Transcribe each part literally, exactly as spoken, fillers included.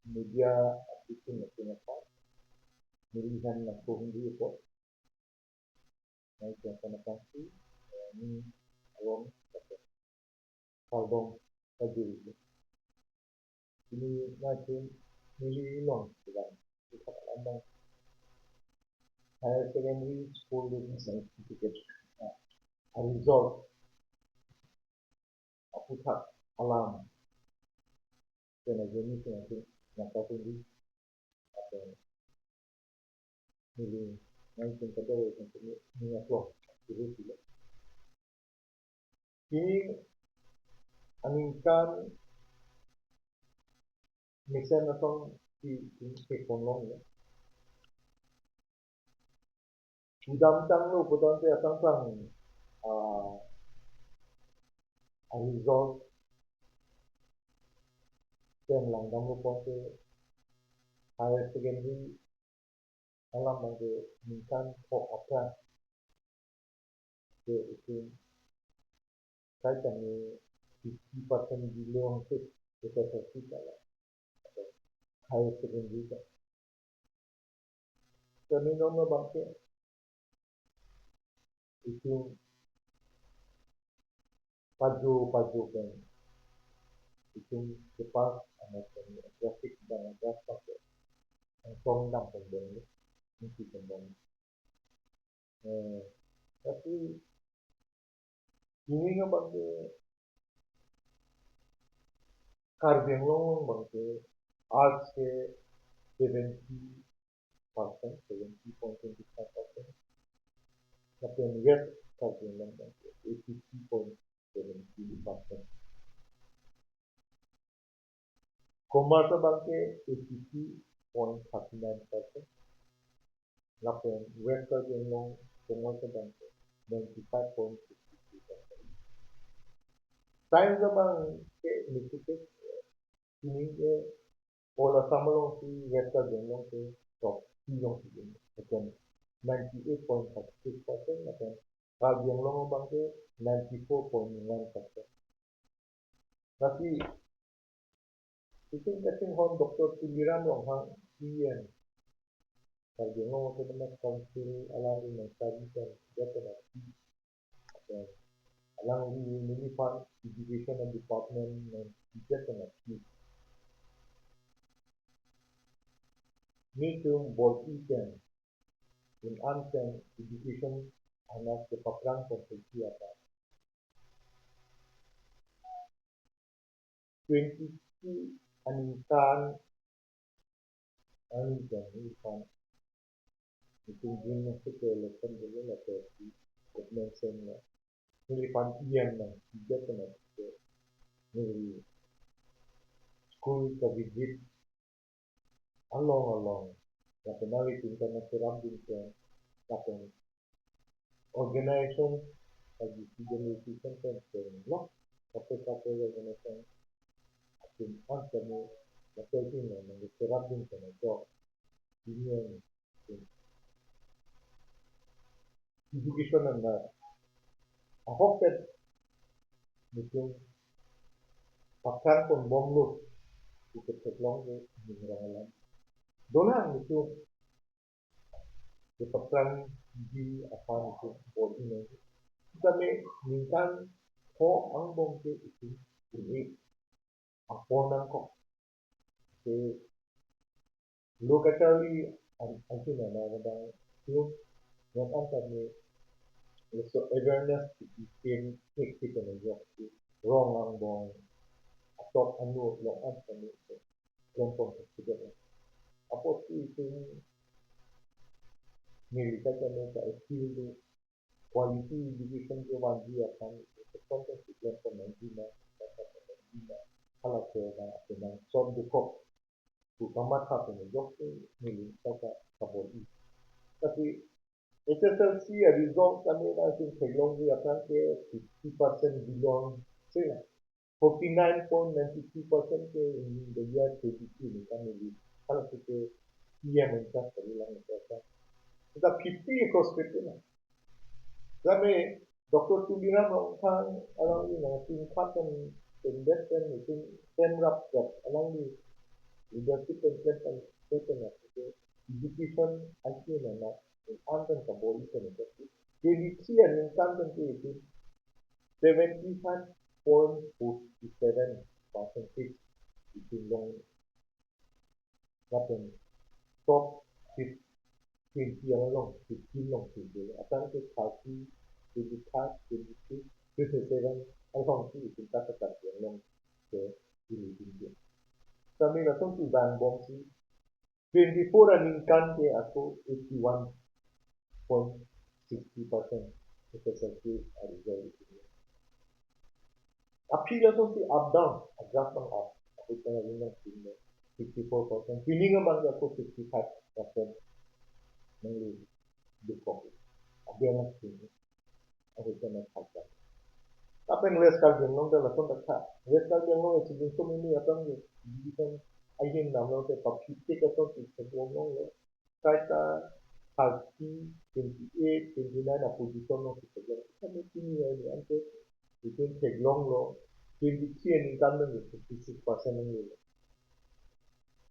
Media apikin apikin apa? Nelihan nangkong di apa? Nai jangkon akan si, eh, ni awang apa? Kaldong kajuri. Ini nai kin neli long sedang. Kita alam higher secondary school leaving certificate. Nah, result aputhak alam. Kena jeni kena jeni nangkapun di apa neli nangkapun kadar yang kami ni apa dulu tidak. Ini aningkan mesen atong si si ponlong ya. Udam tanglo putangte atangtang, ah, a result pen langdamlo pute higher secondary alam abangke ningkan kho aphrang ke itum kaitangni fifty percent below ke H S L C kala higher secondary ka. Kami nono abangke itum pajo pajo pen itum kepas amat kami aggressive dan aggressive pakai angtong dam pembong ni, nisi pembong. Eh, tapi ini nggak pakai Karbi Anglong abangke arts ke seventy percent, seventy point twenty five percent. Lapen West Karbi Anglong abangke eighty three point seventy percent. Commerce abangke eighty three point thirty nine percent. Lapen West Karbi Anglong Commerce abangke ninety five point fifty three percent. Science abangke nisi ke ini ke all Assam along si West Karbi Anglong ke top three along si ini. Lapen ninety eight point thirty six percent, lapen Karbi Anglong abangke ninety four point one percent. Tapi itum kachinghon Doctor Tuliram Ronghang E M, Karbi Anglong Autonomous Council alangli nangcharli pen jat penat, alangli neliphan education department nangpi jat penat. Nelitum bor-i pen, in-an pen education anak ke paprang konstitusi apa. Twenty-three aningkan, aningkan, aningkan. Itum June masa ke election dulu lah, jadi government sen ya. Neliphan E M nangpi jat penat ke, neli school ka visit along along, lapen nanglitum ta nangcherapdun pen, lapen organization, lagi student association pen pen lo, kaprek kaprek organization atum an kami lapen tin nangcherapdun pen ajok ini education anat ahok pen nelitum paprang ponbomlo pu ketheklong ke ning rong alam. Dolang nelitum kepaprangji aphan nelitum bor-i nang. Tame ningkan kho angbong ke itum un-e apor nangkok. Ke lo kacharli an, ansi nana kadang tum ngat an kami laso awareness kepi pen hektik pen ajok si rong angbong atok anu along an kami klempon hektik pen. Apotsi itum neli kacharli ka appeal do quality education kevanji aphan, itum konten si klempon nangji ma, klempon nangji ma, hala ke na, ke nang son dukok pu kamatha pen ajok ke neli saka kabor-i. Tapi H S L C a result kami nangtum theklongji aphrang ke fifty percent below sila. Forty nine point nine three percent ke in the year twenty twenty-two ni kami di. Hala si ke E M in charge kali lang ni kasa. Kita fifty across fifty na. Kami Doctor Tuliram Ronghang alangli nangtum khat pen pen bet pen itum pen rap bet alangli Leadership pen klem pen klem pen ake education aike nana an pen kabor-i pen ake twenty-three aningkan pen ke itum seventy-five point forty-seven percentage itum long, lapen top fif-, twenty along, fifteen along si dolo. Atang ke thirty, twenty-five, twenty-six, twenty-seven along si itum ta katak along ke ili din ke. Kami langsung tibang bomsi twenty-four aningkan ke ako eighty-one point sixty percent H S L C a-result. Aphi lasonsi up down, a-graph nang up, aphi tang ring nang pin nang fifty-four percent, pining abang ke ako fifty-five percent nangli dukok. Abang nang pin, aphi tang nang thakta. Lapen West Karbi Anglong ta lason ta tha. West Karbi Anglong isi jingso mini apang ke, division ahin namlo te paphi te kason ti theklong lo. Kaita thirty, twenty-eight, twenty-nine a-position along si theklong. Kami pini ya ini ante itum theklong lo, twenty-three aningkan pen fifty-six percent nanglo.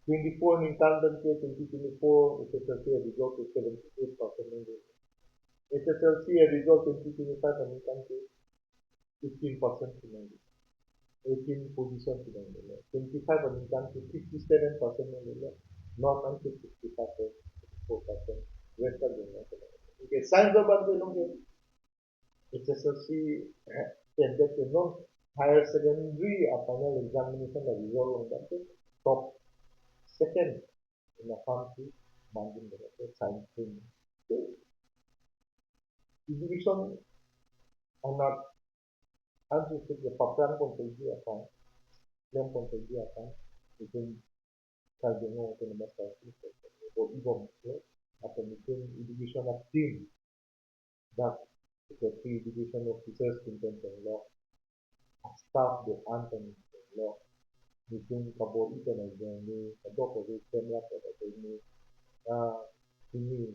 Twenty-four aningkan pen ke twenty twenty-four H S L C a-result ke seventy-eight percent nanglo. H S L C a-result twenty twenty-five aningkan ke eighteen percent si nanglo. Eighteen position si nanglo. Twenty-five aningkan ke fifty-seven percent nanglo. Non an ke fifty-five point four percent. West Karbi Anglong. Okay, science abang ke nong ke H S L C standard ke non higher secondary a-final examination a-result along dan ke top second in a country, manjin berapa science stream. Education anat ansi sik ya paprang pon pegi akan, klem pon pegi akan, itum Karbi Anglong Autonomous Council, body bom ke, atau mungkin education of team, dak secretary education officers pinten tenglo, staff do-an pen tenglo, mungkin kabor-i pen ajoine, kadokave kemlak pen ajoine, ah, ini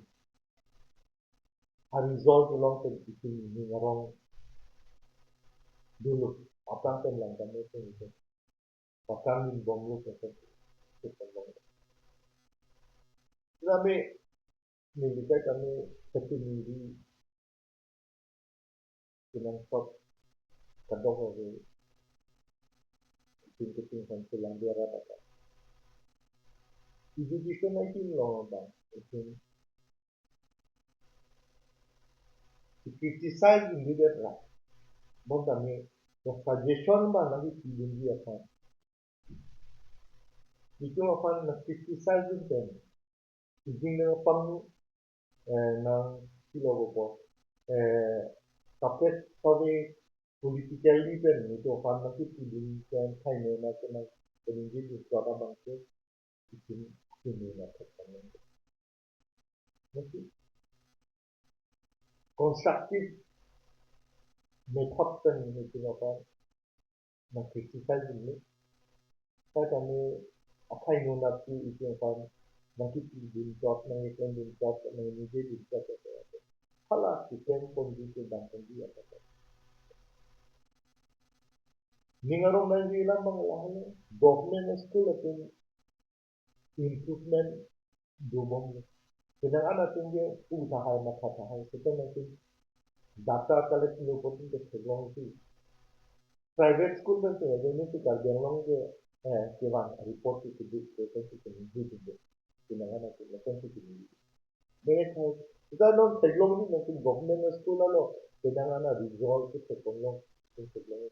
a-result along pen itum ning arong dolo, aphrang pen lang kami pen itum paprang min bomlo pen pen pen bomlo. Kami neli kai kami ketuniri kenangsot kadokave itum keting san selang biara dapat. Education ahin long abang itum criticize in leader ra. Bonta me the suggestion ba lagi pidun dia kan. Itu apa na criticize din pen. Ijing na pang, eh, nang silo ko, eh, tapet kave politically pen itu apa na pidun pen kaine na kena peninggi di suara bangsa. Itum itum na thek kami. Mesti constructive method pen itum apa na criticize ni. Sai kami akai nona pi itum apa na kipidun chot, na iklem dun chot, na nije dun chot. Hala iklem ponji, pindang ponji apa. Ning arong nangji alam abang lahai, government school atum improvement dobom. Penang an atum ke pu tahai matha tahai, seta atum data collect lo pon ke theklongsi. Private school pen ke, ini si Karbi Anglong ke, eh, kevang report ke kedi, ke kan si kedi, kedi. Penang an atum, kan si kedi. Mereka, kita non theklongji nangtum government school alo, penang an a-result ke theklong, theklong.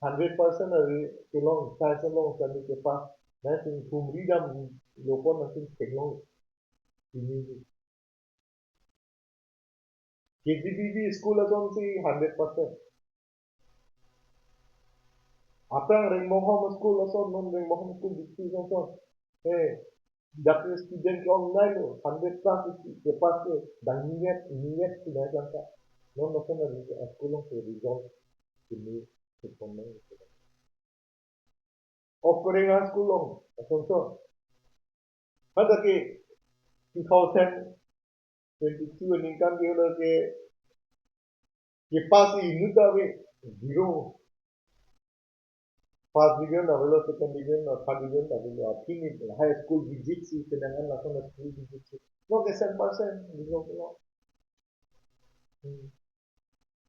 Hundred percent ari kelong, science along kami kepass. Nangtum humri dam lo pon nangtum theklong. Ini K G B V school asonsi hundred percent. Atang Rengmohom school ason, non Rengmohom school dikti ason. Eh, dak student ke-ong nai lo, hundred plus isi kepass ke, dang niat, niat si nai sangka. Non ason a school along ke result kini keponang. Off Korenga school along, ason so. Hadak ke two thousand twenty-two aningkan ke udah ke kepass inut ave zero. first division avelo, second division, third division avelo, aphi ni high school visit si, penang an lason school visit si. No ke sem percent, di lo, lo. Hmm.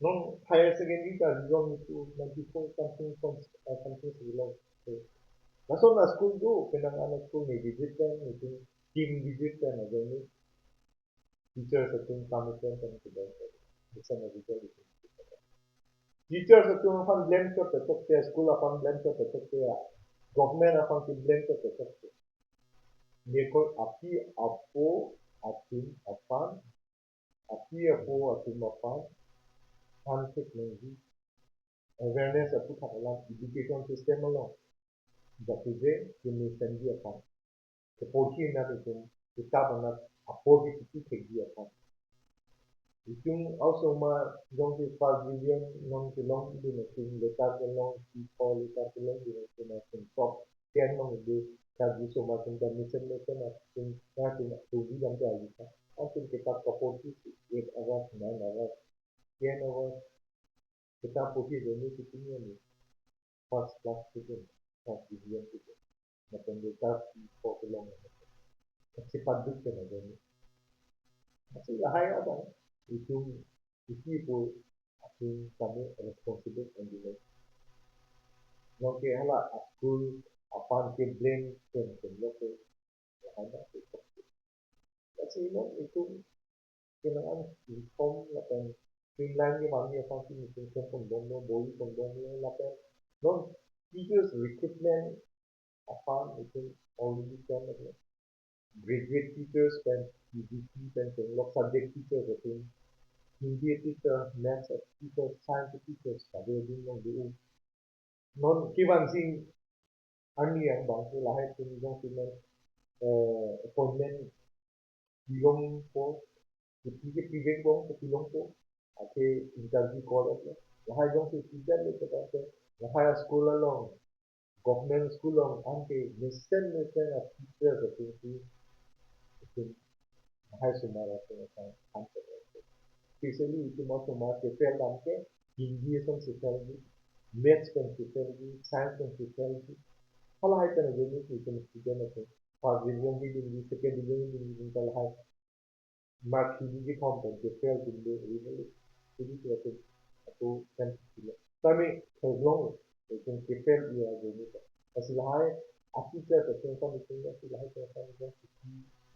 No higher secondary ta di lo itu, ninety-four something, some, uh, something si lo. So, lason school do, penang an school ni visit kan, itu team visit kan, aja ni. Teachers atum kami kan kan ke bang. Bisa na result itu. Teachers atum aphan blame chot chot ke, school aphan blame chot chot ke, government aphan ke blame chot chot ke. Nieko api apo atum aphan, api apo atum aphan, han thek nangji. Awareness aputhak alam education system along. Jati je, kini sandi aphan. Keporhi nat itum, kitab anat aporhi kipi thekji aphan. Itum osomar jongsi first division non kelong dun atum, letter kelong, si ko letter kelong dun atum, atum top ten long de, kaji osomar atum ta mesen mesen atum, na atum atum di dam te aji ta. Atum kitab kaporhi si eight hours, nine hours, ten hours. Kitab porhi ajoine si tingni ani first class student, first division student. Lapen letter si ko kelong. Kachepaduk pen ajoine. Lasi lahai abang, itum isi po atum kami responsible and the next. Nonke hala school aphan ke blame pen pen lo ke, lahai abang ke. Lasi non itum kenang an uniform lapen streamline ke mami aphan si itum klem pon bomlo, bor-i pon bomlo, lapen non teachers recruitment aphan itum already klem lo. Graduate teachers pen, P G T pen, pen lok subject teachers atum, Hindi teacher, maths teacher, science teachers, kave dun long do. Non kevang si arni angbong ke lahai atum jongsi non, eh, appointment pilongpo, kipi ke pivek bong ke pilongpo, athe interview call et lo. Lahai jongsi teacher le ke tangte, lahai school along, government school along, anke mesen mesen a teacher ke tingsi, itum lahai osomar atum aphan kan ke. Especially itum osomar ke fail dam ke, Hindi asonsi fail di, maths pensi fail di, science pensi fail di. Halahai pen ajoine si itum student atum first division hidin di, second division hidin di, ta lahai mark hini kethom pen ke fail dun do, ri do. Jadi tu atum, atum kan sila. Kami theklong, itum ke fail dia ajoine ta. Lasi lahai a teacher ke tengkan itum ya, si lahai tengkan itum si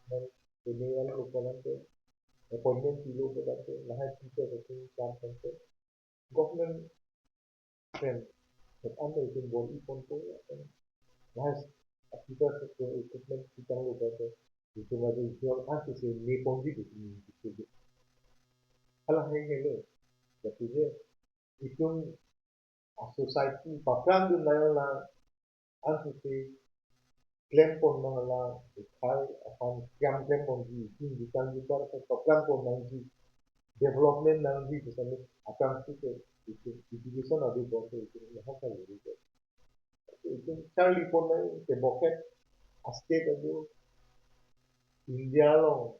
non ini yang lupa nanti. Appointment pilo ke nanti, lahai teacher ke tengkan nanti. Government pen, pen anda itum bor-i ponpo ya, pen. Lahai a teacher ke recruitment kitang lo pen, itum aja itum ansi si ne ponji di itum di. Halahai helo. Jati je itum a society paphrang dun layo la, ansi si klem pon nang la, ikhai aphan kiam klem ponji, itum jikang jikar aphan paphrang pon nangji, development nangji, misalnya, aphrang si ke, itum education adi bor ke, itum lahai kali ke. Itum charli pon nang ke, bokhet a state ajo India along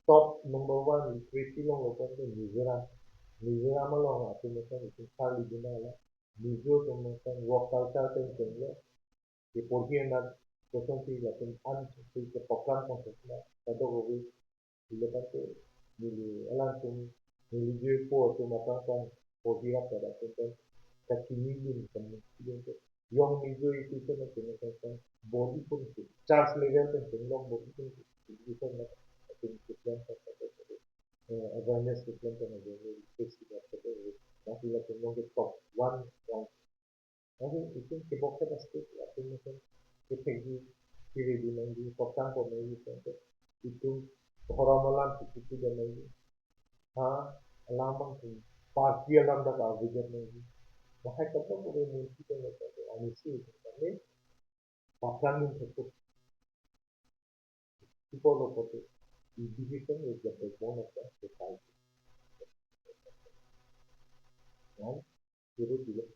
top number one literacy along lo pen ke Mizoram. Mizoram along atum atum itum charli dun nang la. Mizo atum atum work culture pen pen lo. Ke porhi anat kosonsi latum ansi ke paphrang pon sosna, kadokave ilo pen ke neli alangtum, neli je po atum aphrang pon porhi rap pada atum pen kachini dun, kamu dun ke. Young Mizo itu kan, atum kan bor-i pon ke, church level kan, kan long bor-i pon ke, itu kan, atum kan, eh, awareness kan, kan, awareness festival kan, nanti lah kan long ke top one rank. Nanti itu ke bokhet a state, atum kan, ke tinggi, kiri di nangji, top rank pon nangji kan, itu, orang malam itu tidak nangji. Ha, alam abang tum, party alam dak avijan nangji. Lahai kaprek ore mun kita nggak tahu, ani si itu kami, paphrang dun thekpo. People lo kote, education is the backbone of the society. Kan? Itu tidak.